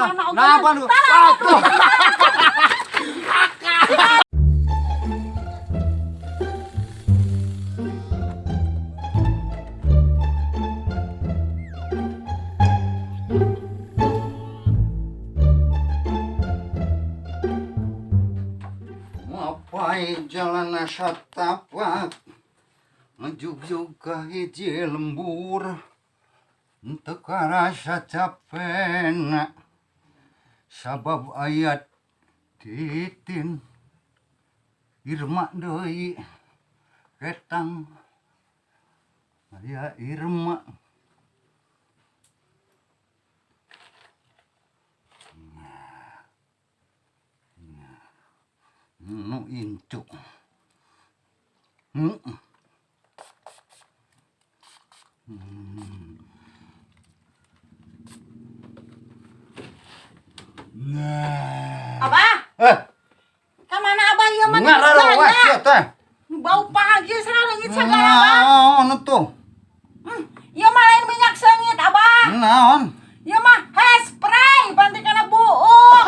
Mana oge? Nah, apa lu? Atuh. Mapai jalan satapak ngejugjug ka hiji lembur teu karasa capena sabab aya titin Irma deui ketang aya Irma. Nu incu. Nah. Abah, Eh, ka mana abah ieu mah? ngararawas sia teh. Bau pagi sarengit sagala abah. Naon tuh? Ieu mah lain minyak seungit abah. Naon? Ieu mah hairspray panti kana buuk.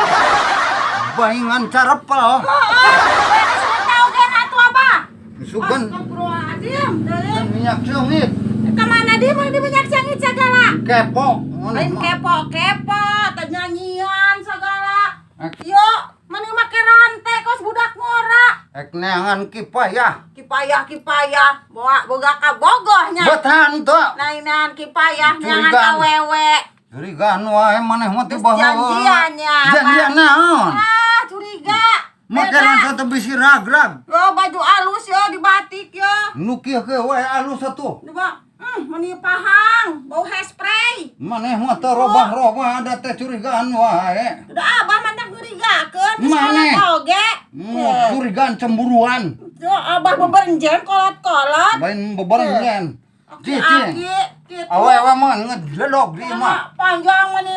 Baingan carepel. Heeh, bae sebut tahu gen atuh abah. Sugan Astagfirullahaladzim, deui. minyak seungit. Ka mana dia mah di minyak seungit sagala? Kepo. Lain kepo-kepo, teh nyanyian segala. Ek. Yo, meni make rantai kos budak ngora. Ek neangan kipayah. Kipayah kipayah, bawa boga ka bogohnya. Betahan teu. Nainan kipayah neangan Curigaan. awewe. Curigaan wae maneh mah teh baheula. Janjiannya, Abah. Janjian naon? Ah, curiga. Make Beda. rantai teh bisi rag-rag. Yo baju alus yo dibatik yo. Nu kieu ge wae alus atuh. Coba, meni pahang, bau hairspray. Maneh mah teu robah-robah ada teh curigaan wae. Udah abah mantak curigakeun geus Maneh. kolot oge. Curigaan cemburuan. Yo abah beberenjen kolot-kolot. Lain beberenjen. Cici. Aki, gitu. Awewe mah ngeledog di imah. Karena panjang meni.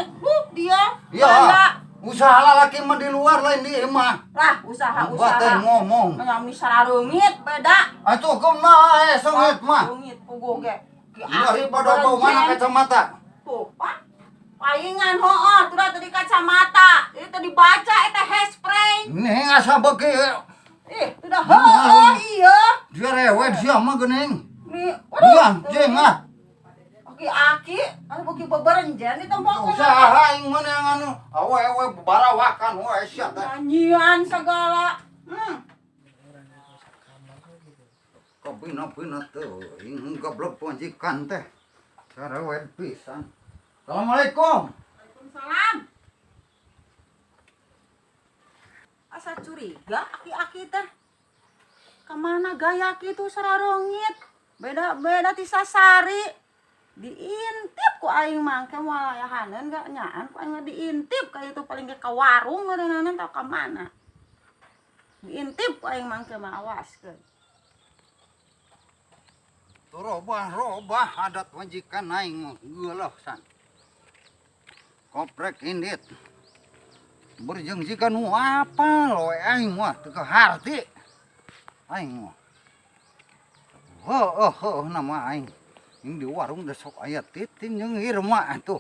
Dia. Ya. Banda. Usaha lalaki mah di luar lain di imah. Lah, usaha Abah teh usaha. ngomong. Yang sarareungit beda. Atuh kumaha eh songit mah. Reungit puguh ge. Ki aki Daripada bau mana beberenjen. kacamata. Tuh, Pak. Paingan hooh, tuh dah tadi kacamata. Itu tadi baca eta hairspray. Nih asa beuki Ih, itu dah heueuh iya. direwet sia mah geuning. Nih, Iya, jeung ah. Aki-aki, anu beuki beberenjen di tempat Usaha aing mah yang anu awewe barawakan wae sia teh. Nyanyian segala. Kabina-bina teuing goblok panjikan teh. Sarewet pisan. Assalamualaikum. Waalaikumsalam. Asa curiga aki-aki teh. Kemana gaya kitu sararongit? Beda-beda ti sasari. Diintip ku aing mah ke walayahaneun gak nyaan ku aing mah diintip ka itu paling ge ka warung ngeureunana tau ka mana. Diintip ku aing mah ke mah awaskeun. Robah-robah adat majikan aing mah geuleuh san. Koprek indit. Berjeng jika nu apal we aing mah teu kaharti. Aing mah. Heueuh heueuh nama aing. Ini di warung teh sok aya titin jeung Irma atuh.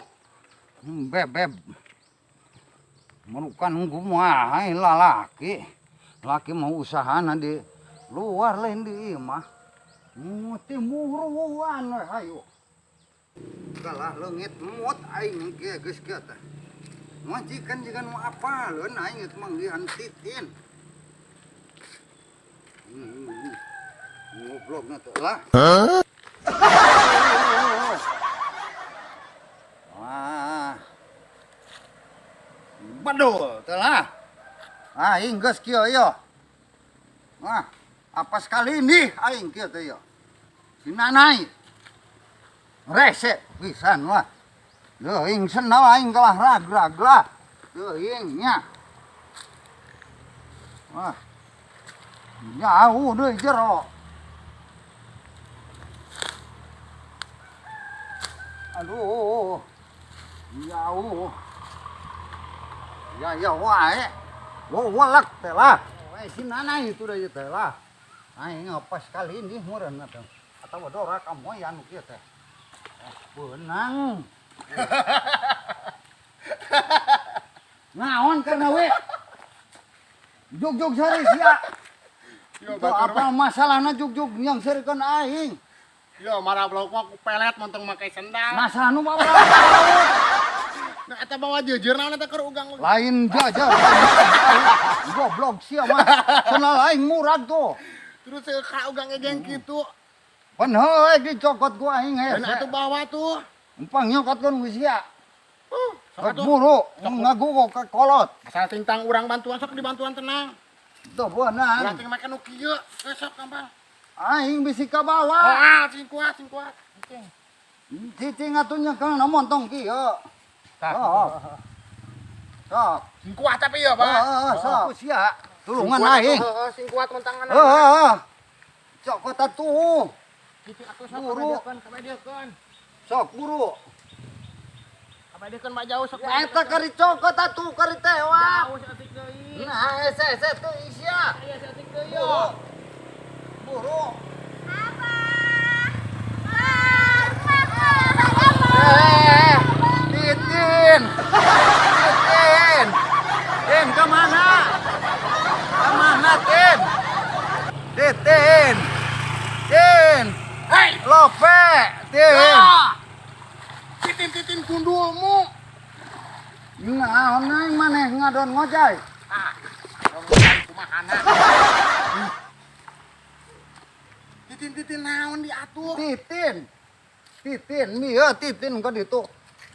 Bebeb. Merukan kumaha aing lalaki. Laki mah usahana di luar lain di imah. Timuruan we hayu. Kalah leungit mut aing ge geus kieu teh. Majikan jiga nu apaleun aing geus manggihan titin. Ngoblogna teh lah. Wah. Bedul teh lah. Aing geus kieu ieu. Wah, apa sekali ini aing kieu teh ieu. Si Nanai. Rese pisan wah. Teuing senal aing kalah rag-rag lah. Teuing nya. Wah. Jauh deui jero. Aduh. Jauh. Ya ya wae. Wo walak teh lah. Eh si Nanai itu deui teh lah. Aing apa sekali ini meureun atuh. Atawa dora kamoyan kieu teh. Beunang. Jugjug seuri sia. Yo Itu batur apa mah. Masalahna jugjug yang seurikeun aing? Yo marah lauk mah ku pelet montong make sendal. Nah, nu bawa. Nah, eta bawa jeujeur naon eta keur ugang? Lain jajar. Goblok sia mah. Sendal aing murag tuh. Terus ka ugang egeng kitu. Pan heuh dicokot ku aing Dan hese. atuh bawa tuh. Empang nyokotkeun ku sia. Sok Rek atuh. buru ngagugo ke kolot. Asal tintang urang bantuan, sok dibantuan tenang. Tuh beunang. Ulah ting make nu kieu. Geus sok gampang. Aing bisi ka bawah. Ah, sing kuat, sing kuat. Cicing atuh nyekel na montong kieu. Sok. Sok. Sing kuat tapi ya, Pak. Heeh, sok. Sia. Tulungan Sing kuat aing. atuh, heeh, sing kuat montangan. Heeh. Cokot atuh. Cicing atuh sok Buru. kabadiekeun, kabadiekeun. Sok buru. Kabadiekeun mah jauh sok. Eta kari cokot atuh kari tewak. Jauh saeutik deui. Nah, hese hese tuh sia. Aya saeutik deui. Buru. Buru. Abah. Eh, Titin. Titin. Tin, kemana? Kemana, Tin? Titin. Tin. Hei, Lope, Tin. ah. Titin-titin gundulmu. Nah, nang maneh ngadon ngojay. Ah, ngomong kumahana. Titin-titin naon diatur? Titin. Titin, iya Titin ka ditu.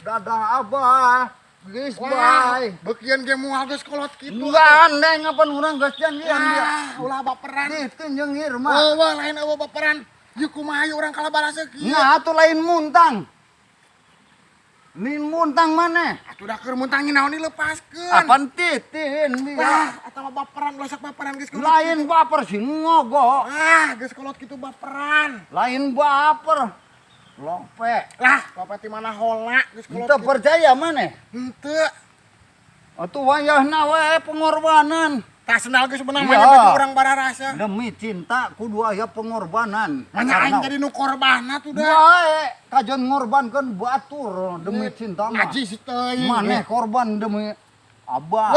Dadah abah. Geus bye. Bekian ge moal geus kolot kitu. Gandeng apa urang geus janjian dia. Ah, ulah baperan. Titin jeung Irma. Oh, wah, lain eueuh baperan. Ieu kumaha ieu urang kalabarasa kieu? Nah, atuh lain muntang. Lain muntang maneh. Atuh da keur muntang naon dilepaskeun. Apan Titin dia. Wah, eta mah baperan, ulah sok baperan geus kolot. Lain baper sih ngogo. Ah, geus kolot kitu baperan. Lain baper. Lope. Lah, bapak ti mana hola geus kolot. Teu percaya maneh. Henteu. Atuh wayahna we pengorbanan. Tah sendal geus beunang Iya. mana baju urang bararasa. Demi cinta kudu aya pengorbanan. Manya aing jadi nu korbanna tuh dah. Bae, kajon ngorbankeun batur demi cinta mah. Ngaji si teuing. Maneh korban demi abah.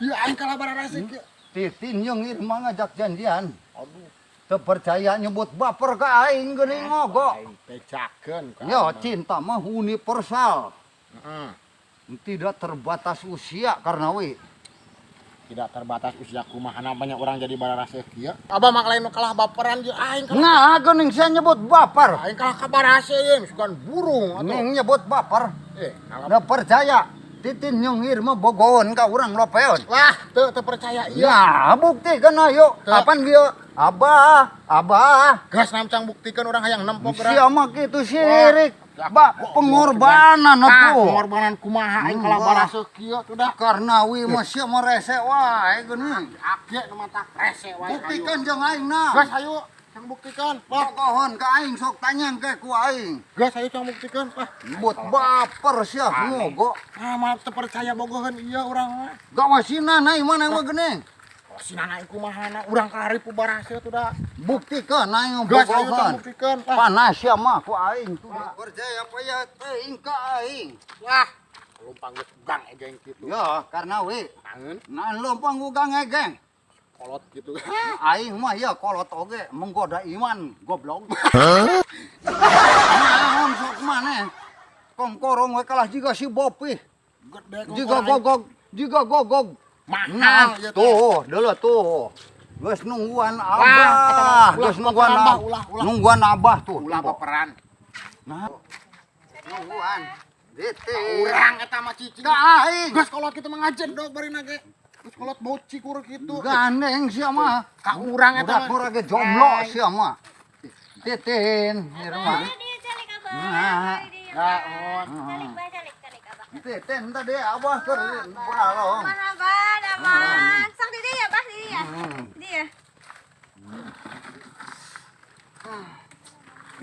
Ya aing kalah bararasa kieu. Titin jeung Irma ngajak janjian. Aduh, teu percaya nyebut baper ka aing geuning ngogo. Aing bejakeun ka. Ya cinta mah universal. Heeh. Tidak terbatas usia karena we. Tidak terbatas usia kumaha banyak orang jadi bararasa kieu. Abah mah lain nu kalah baperan jeung aing kalah. Nah, geuning sia nyebut baper. Aing kalah ka barasa ye, sugan burung atuh. Ning nyebut baper. Eh, kalah. Teu percaya. Titin jeung Irma bogoan ka urang lopeun. Wah, teu teu percaya ieu. Ya, buktikan ayo. Teu. Kapan dia? Abah, abah. Gas namcang buktikan urang hayang nempo geura. Sia mah kitu sirik. Wah, Ba, pengorbanan Tah, atuh. pengorbanan kumaha aing kalah Wah. barasa kieu tuh dah. Karena wi mah sia mah rese wae geuning. Ake nu mata rese wae. Buktikan jeung aing nah. Gas ayo, cang buktikan. Wah, Bogohon ka aing sok tanya ke ku aing. gas ayo cang buktikan. Wah, Buat baper sia ngogo. ah mah teu percaya bogoheun ieu urang mah. Gawasina naik mana mah geuning. Oh, si nana kumaha na urang kalaripu barasa tuh dah. Buktikan aing Gas ayo cang bogohon. buktikan. Wah, Panas sia mah ku aing tuh. Percaya apa ya teuing ka aing. wah. Lumpang geus gang egeng kitu. Ya, karena we Tangeun nah lompang ugang egeng. kolot gitu. Aing mah ya kolot oge menggoda iman goblok. Naon sok maneh? Kongkorong we kalah jiga si Bopi. Gede Jiga gogog, jiga gogog. Mahal Nah, ieu teh. tuh, deuleu tuh. Geus nungguan eta mah abah, ulah geus nungguan baperan, abah, Bah, ulah, ulah. nungguan abah tuh. Ulah baperan. Nah. Nungguan. Dite. Urang eta mah cicing. Ka aing. Geus kolot kitu mah ngajedog barina ge. Geus kolot bau cikur kitu. Gandeng sia mah. Ka urang eta mah. Budak-budak ge jomblo sia mah. Titin, Irma. Abah, dia calik abah. Nah. Dia. Nah, mohon. Calik bah, calik, calik abah. Titin tadi abah keur balong. Aman abah, aman. Sok di dia ya, bah, di dia. Di dia.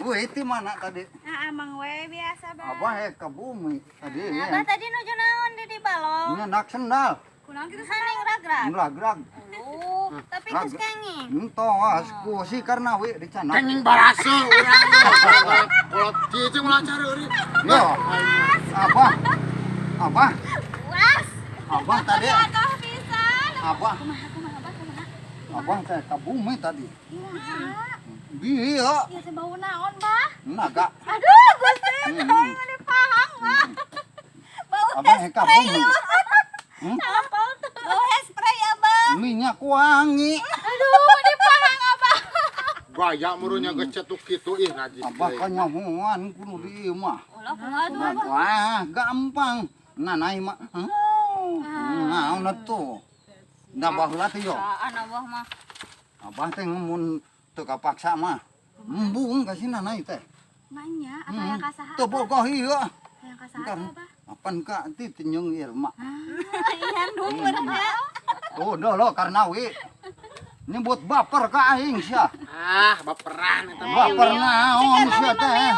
Wih, itu mana tadi? Nah, amang we biasa, bah. Abah ke bumi tadi. Abah tadi nuju naon di balong? Nyenak sendal. Kunaon kitu saning ragrag. Ragrag. Oh, tapi geus kenging. Entos ku si karena we dicanak. Kenging barasa urang. Kolot cicing ulah cari. Yo. Abah. Abah. Was. Abah tadi. Atuh pisan. Abah, Kumaha kumaha Bah, kumaha? abah teh ka bumi tadi. Iya. Iya, Iya teh bau naon, Bah? naga. Aduh, Gusti, aing meni pahang, Bah. Bau Abah ka hairspray. bumi. Hmm? Apa tuh? Bau hairspray, Abah. Minyak wangi. Aduh, meni pahang, Abah. Gaya murunya geus cetuk kitu ih najis. Abah kanyahoan kudu di ieu mah. Ulah kumaha tuh, Abah? Wah, gampang. Nanai mah. Naon atuh? Da baheula teh yo. Saan Abah mah? Abah teh mun teu kapaksa mah. Embung ka si nanai teh. Nanya, atau yang kasaha? Teu bogoh ieu. Yang kasaha Kan Abah? apan ka ti jeung Irma. Iya, nuhun ya. Tuh lo Karnawi. Nyebut baper ka aing sia. Ah, baperan eta mah. Baper naon sia teh.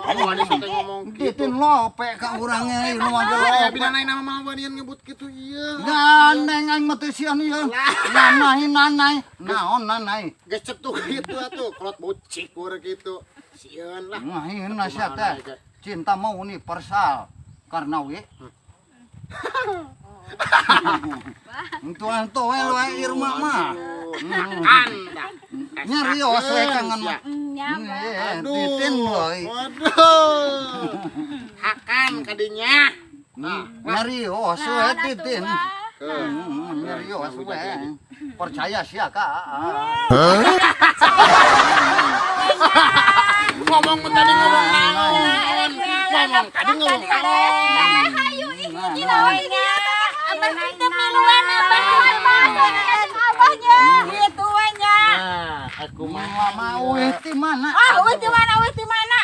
Kamu ada teh ngomong kitu. Titin lope ka urang e nu mah Eh, lope. binanai nama mama banian nyebut kitu ieu. Gandeng aing mah teu sieun ieu. Nanai nanai. Naon nanai. Geus cetuk kitu atuh, kolot bau cikur kitu. Sieun lah. Ngahina sia teh. Cinta mau universal. Karnawi. Itu anto we we Irma mah. Anda. Nyarios we kangen mah. Nya, Bah. Eh, Titin we. Waduh. Hakan kadinya. Nyarios we Naon atuh, titin. Bah? Nyarios we. Percaya sia ka. Ngomong tadi ngomong naon? Ngomong tadi ngomong naon? Hayu ih, gila we dia. Abah kita miluan, Abah. Abah, abahnya. Gitu we nya. Nah, aku mah Mama euy ti mana? Ah, euy di mana? Euy di mana?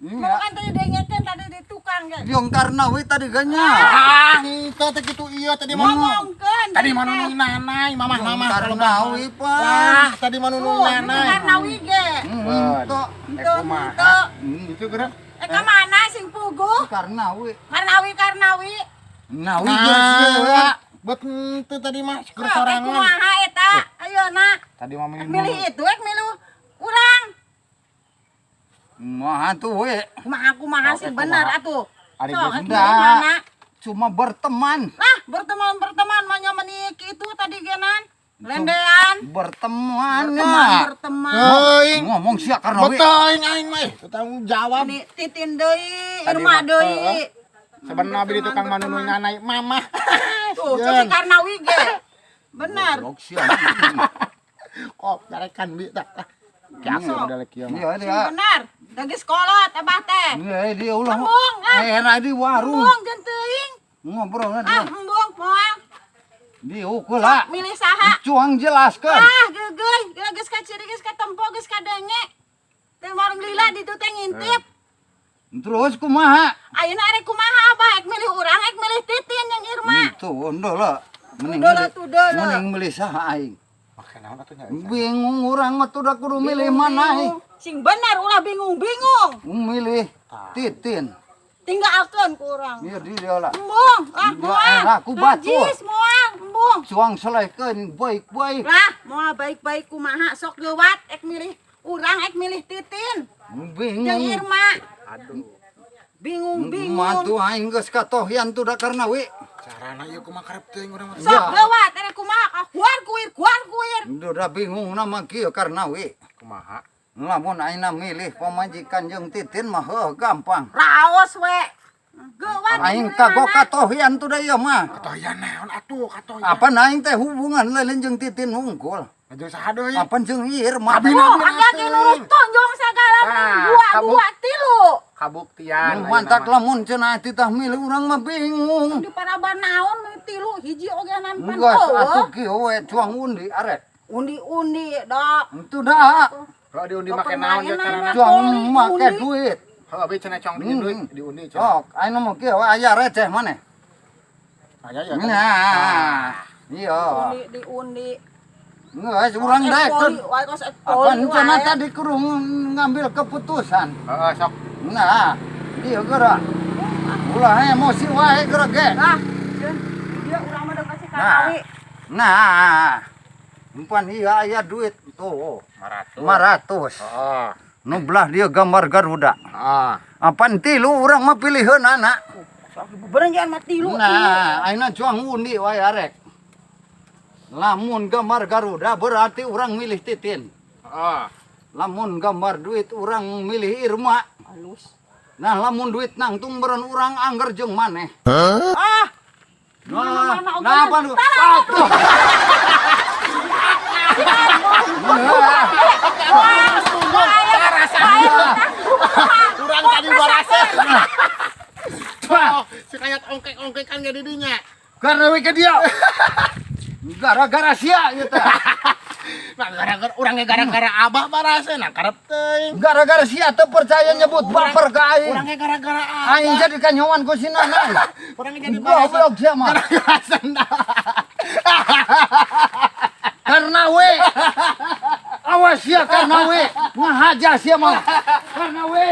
Iya. Kan tadi dengekeun tadi di tukang ge. Jeung Karnawi tadi ganya. Ah, henteu teh kitu ieu tadi mah. Ngomongkeun. Tadi mah nunung nanai, mamah mamah Karnawi pan. Wah, tadi mah nunung Tuh, nanai. Karnawi ge. Henteu. Tuh, Kumaha? tuh. Itu geura. Eh ka mana sing puguh? Karnawi. Karnawi Karnawi. Nawi geus ieu. Nah, bet henteu tadi mah keur Sok, eh, sorangan. kumaha eta? Ayeuna Tadi mah Ek milih itu, ek milih urang. Mah tuh we. Kumaha kumaha Oke, sih bener kumaha. atuh. Ari Sok, geus ek enggak. milih mana? Cuma berteman. Lah, berteman berteman mah nya meni kitu tadi genan. Lendean. Berteman Berteman ya. berteman. Teuing. Ngomong sia Karnawi. Beteuing aing mah eh, tanggung jawab. Ini titin deui, Tadi Irma mah, deui. heeh. Sebenarnya abdi di tukang manunung nanai mamah. Tuh, cek si Karnawi ge. Bener. Goblok sia. Kok nyarekan bi tah. Kiasa udah lagi mah. Iya Sing dia. bener. Dagis kolot abah teh. Iya dia ulah. Embung, ah. Eh di warung. Embung jeung teuing. Ngobrol Ah, dia. embung moal. Diukul lah. Milih saha? Cuang jelaskan. Ah, geugeuy, geus ka ciri geus katempo geus kadenge. Teh warung lila ditu teh ngintip. Terus kumaha? Ayeuna arek kumaha abah ek milih urang ek milih titin yang Irma. Itu undo lah. Mending Undo lah, milih- tuh, undo lah. Mending milih saha aing. Oke, naon atuh nya? Bingung urang mah tuh da kudu milih mana aing. Sing bener ulah bingung-bingung. Milih titin. Tinggalkeun ku urang. Iya di dia lah. Embung, ah Dua moal. era ku batur. Najis moal, embung. Cuang selehkeun baik-baik. Lah, moal baik-baik kumaha sok geuwat ek milih urang ek milih titin. Jeung Bingung. Irma. Aduh. Bingung-bingung. Mah tuh aing geus katohian tuh da karena we. Carana ieu kumaha karep teuing urang mah. Sok geuwat arek kumaha ka kuar kuir kuar kuir. Udah bingung nama kieu karena we. Kumaha? Lamun aing milih pamajikan jeung titin mah heuh gampang. Raos we. Geuwat. Aing kagok katohian tuh da ieu mah. Katoyan naon atuh katoyan. Apa aing teh hubungan lain jeung titin hungkul. Jeung saha deui? Apa jeung Irma? Abi Oh, aki-aki nurut tonjong sagala Ah, dua kamu- dua tilu. Kabuktian. Mantak lamun cenah titah milih urang mah bingung. Di paraban naon nu tilu hiji oge nampan Geus eueuh. atuh kieu we cuang undi arek. Undi-undi dak. Itu dah. Kalau diundi make naon ge carana? Cuang make Undi. duit. Heuh, abi cenah cong di duit diundi cenah. Sok, aing mah kieu we aya receh maneh. Aya ya. Nah. Iya. Undi diundi. Geus urang Poli, daekeun. wae kos ek Apa poli cenah wae. tadi kudu ngambil keputusan. Heeh, sok. Nah, dia gerak. Ulah emosi wae gerak ge. Lah, Jeun, dia urang mah kasih Nah. kanawi. Nah. Empan iya aya duit tuh. 500. 500. Heeh. Nu belah dia gambar Garuda. Heeh. Apaan tilu urang mah pilihan anak. Sok beberengan mah tilu. Nah, ayeuna cuang undi wae arek. Lamun gambar Garuda berarti urang milih Titin. Heeh. Lamun gambar duit urang milih Irma. Halus. Nah, lamun duit nangtung meureun urang angger jeung maneh. Ah, Nah, Mana-mana nah apa lu? Atuh. Nah, Urang tadi baraseuh. Wah, Oh, si kayat ongkek-ongkekan ge di dinya. karena we ke dia. Gara-gara sia ieu teh. Nah, gara-gara urang ge gara-gara abah baraseuh, nah karep teuing. Gara-gara sia teu percaya nyebut baper ka aing. Urang ge gara-gara abah. Aing jadi kanyoan ku si Nanang. Urang ge jadi baraseuh. Goblok sia mah. Gara-gara sendal. Karena we. Awas sia karena we. Ngahaja sia mah. Karena we.